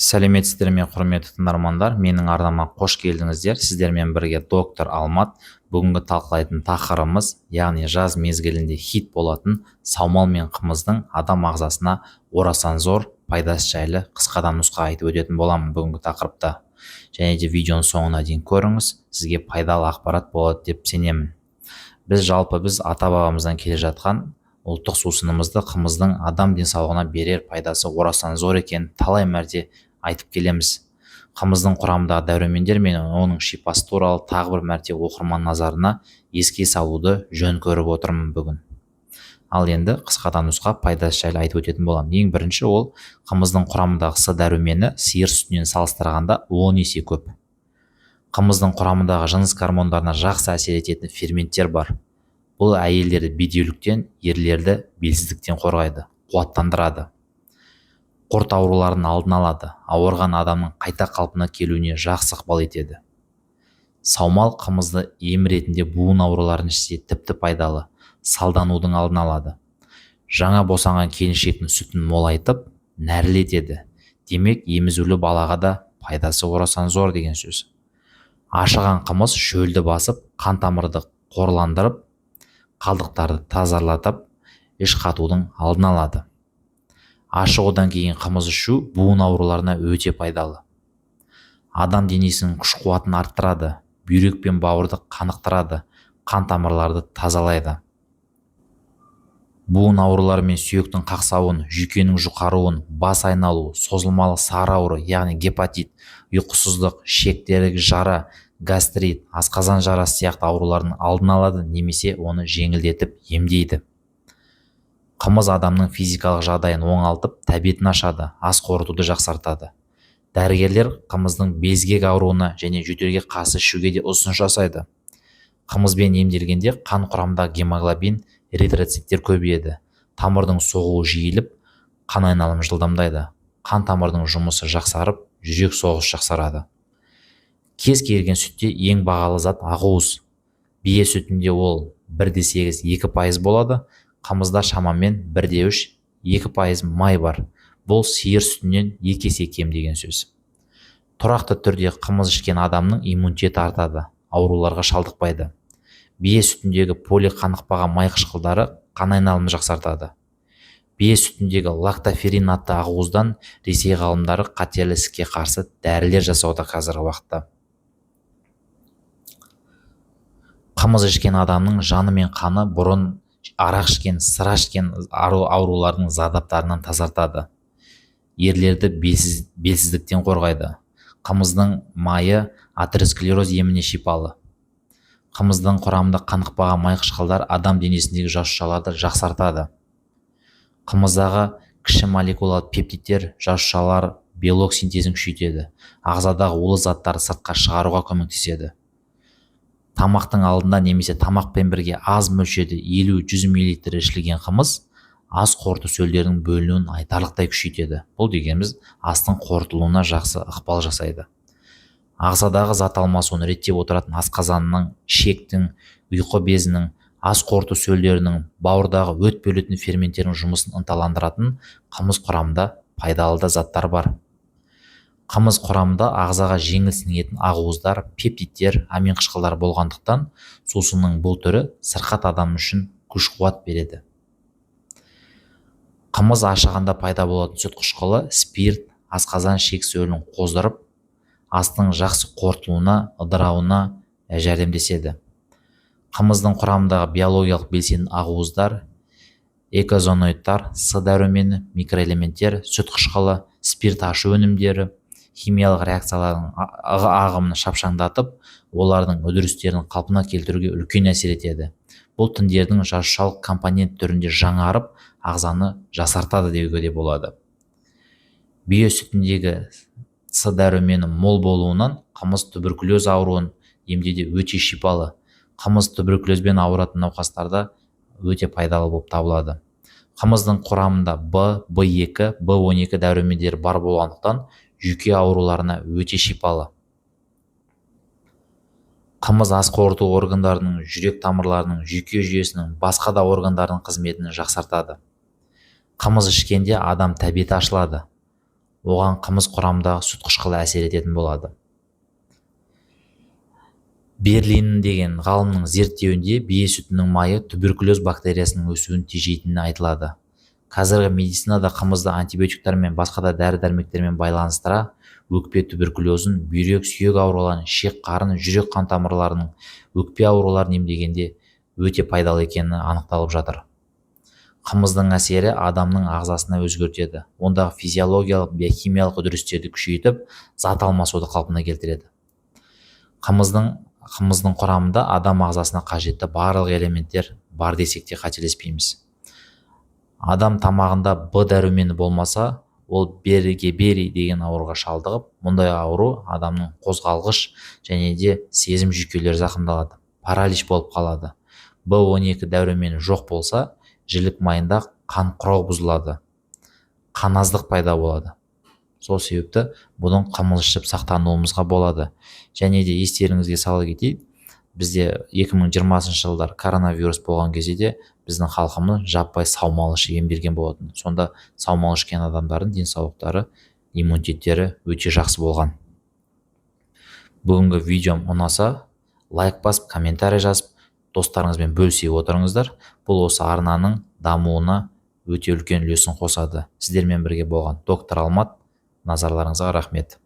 Сәлеметсіздер ме, құрметті тыңдармандар! Менің арнама қош келдіңіздер. Сіздермен бірге доктор Алмат. Бүгінгі талқылайтын тақырыбымыз, яғни жаз мезгілінде хит болатын саумал мен қымыздың адам ағзасына орасан зор пайдасы жайлы қысқадан нұсқа айтып өтетін боламын бүгінгі тақырыпта. Және де видеоның соңына дейін көріңіз, сізге пайдалы ақпарат болады деп сенемін. Біз жалпы біз ата-бабамыздан келе жатқан ұлттық сусынымызды, қымыздың адам денсаулығына берер пайдасы орасан зор екенін талай мәрте айтып келеміз. Қымыздың құрамындағы дәрумендер мен оның шипасы туралы тағы бір мәрте оқырман назарына еске салуды жөн көріп отырмын бүгін. Ал енді қысқадан нұсқа пайдасы жайлы айтып өтетін боламын. Ең бірінші, ол қымыздың құрамындағы С дәрумені сиыр сүтінен салыстырғанда 10 есе көп. Қымыздың құрамындағы жыныс гормондарына жақсы әсер ететін ферменттер бар. Бұл әйелдерді бедеуліктен, ерлерді белсіздіктен қорғайды, қуаттандырады, құрт ауруларының алдын алады, ауырған адамның қайта қалпына келуіне жақсы ықпал етеді. Саумал қымызды ем ретінде буын ауруларын ішсе, тіпті пайдалы, салданудың алдын алады. Жаңа босанған келіншектің сүтін молайтып, нәрлетеді. Демек, емізулі балаға да пайдасы орасан зор деген сөз. Ашыған қымыз шөлді басып, қан тамырды қорландырып, қалдықтарды тазалатып, іш қатудың алдын алады. Ашығудан кейін қымыз ішу буын ауруларына өте пайдалы. Адам денесінің күш-қуатын арттырады, бүйрек пен бауырды қанықтырады, қан тамырларды тазалайды. Буын аурулары мен сүйектің қақсауын, жүйкенің жұқаруын, бас айналу, созылмалы сары ауру, яғни гепатит, ұйқысыздық, ішектегі жара, гастрит, асқазан жарасы сияқты аурулардың алдын алады немесе оны жеңілдетіп емдейді. Қымыз адамның физикалық жағдайын оңалтып, тәбетін ашады, ас қорытуды жақсартады. Дәрігерлер қымыздың безгек ауруына және жөтелге қарсы ішуге де ұсыныс жасайды. Қымызбен емделгенде қан құрамындағы гемоглобин, эритроциттер көбейеді, тамырдың соғуы жиіліп, қан айналымы жылдамдайды, қан тамырдың жұмысы жақсарып, жүрек соғысы жақсарады. Кез келген сүтте ең бағалы зат ақуыз. Бие сүтінде ол 1,8-2% болады. Қымызда шамамен 1,3-2% май бар. Бұл сиыр сүтінен 2 есе кем деген сөз. Тұрақты түрде қымыз ішкен адамның иммунитеті артады, ауруларға шалдықпайды. Бие сүтіндегі полиқанықпаған май қышқылдары қан айналымын жақсартады. Бие сүтіндегі лактоферрин атты ақуыздан Ресей ғалымдары қатерлі ісікке қарсы дәрілер жасауда қазіргі уақытта. Қымыз ішкен адамның жаны мен қаны бұрын арақ ішкен, сыра ішкен аурулардың зардаптарынан тазартады. Ерлерді белсіздіктен қорғайды. Қымыздың майы атеросклероз еміне шипалы. Қымыздың құрамында қанықпаған май қышқылдары адам денесіндегі жасушаларды жақсартады. Қымыздағы кіші молекулалы пептидтер жасушалар белок синтезін күшейтеді, ағзадағы улы заттарды сыртқа шығаруға көмектеседі. Тамақтың алдында немесе тамақпен бірге аз мөлшерде 50-100 мл ішілген қымыз ас қорыту сөлдерінің бөлінуін айтарлықтай күшейтеді. Бұл дегеніміз астың қорытылуына жақсы ықпал жасайды. Ағзадағы зат алмасуын реттеп отыратын асқазанның, ішектің, ұйқы безінің, ас қорыту сөлдерінің, бауырдағы өт бөлетін ферменттердің жұмысын ынталандыратын қымыз құрамында пайдалы да заттар бар. Қымыз құрамында ағзаға жеңіл сіңетін ақуыздар, пептидтер, амин қышқылдары болғандықтан, сусынның бұл түрі сырқат адам үшін күш-қуат береді. Қымыз ашығанда пайда болатын сүт қышқылы, спирт асқазан ішек сөлін қоздырып, астың жақсы қорытылуына, ыдырауына жәрдемдеседі. Қымыздың құрамындағы биологиялық белсенді ақуыздар, эйкозаноидтар, С дәрумені, микроэлементтер, сүт қышқылы, спирт ашу өнімдері химиялық реакциялардың ағымын шапшаңдатып, олардың үдерістерін қалпына келтіруге үлкен әсер етеді. Бұл тіндердің жасушалық компонент түрінде жаңарып, ағзаны жасартады деуге де болады. Бие сүтіндегі С дәрумені мол болуынан қымыз туберкулез ауруын емдеуде өте шипалы. Қымыз туберкулезбен ауыратын науқастарда өте пайдалы болып табылады. Қымыздың құрамында Б, В2, В12 дәрумендері бар болғандықтан, жүйке ауруларына өте шипалы. Қымыз ас қорыту органдарының, жүрек тамырларының, жүйке жүйесінің, басқа да органдардың қызметін жақсартады. Қымыз ішкенде адам тәбеті ашылады. Оған қымыз құрамындағы сүт қышқылы әсер ететін болады. Берлин деген ғалымның зерттеуінде бие сүтінің майы туберкулез бактериясының өсуін тежейтіні айтылады. Қазіргі медицинада қымызды антибиотиктармен, басқа да дәрі-дәрмектермен байланыстыра, өкпе туберкулезін, бүйрек, сүйек ауруларын, ішек, қарын, жүрек қан тамырларының өкпе ауруларын емдегенде өте пайдалы екені анықталып жатыр. Қымыздың әсері адамның ағзасына өзгертеді, ондағы физиологиялық, биохимиялық үдерістерді күшейтіп, зат алмасуды қалпына келтіреді. Қымыздың құрамында адам ағзасына қажетті барлық элементтер бар десек те қателеспейміз. Адам тамағында Б дәрумені болмаса, ол бери деген ауруға шалдығып, мұндай ауру адамның қозғалғыш және де сезім жүйкелері зақымдалады, паралич болып қалады. Б12 дәрумені жоқ болса, жілік майында қан құрау бұзылады, қаназдық пайда болады. Сол себепті бұның қымыз ішіп сақтануымызға болады. Және де естеріңізге сала кетейін, бізде 2020 жылдар коронавирус болған кезде де біздің халқымыз жаппай саумал ішіп емделген болатын. Сонда саумал ішкен адамдардың денсаулықтары, иммунитеттері өте жақсы болған. Бүгінгі видеом ұнаса, лайк басып, комментарий жазып, достарыңызбен бөлісе отырыңыздар. Бұл осы арнаның дамуына өте үлкен үлесін қосады. Сіздермен бірге болған доктор Алмат. Назарларыңызға рахмет.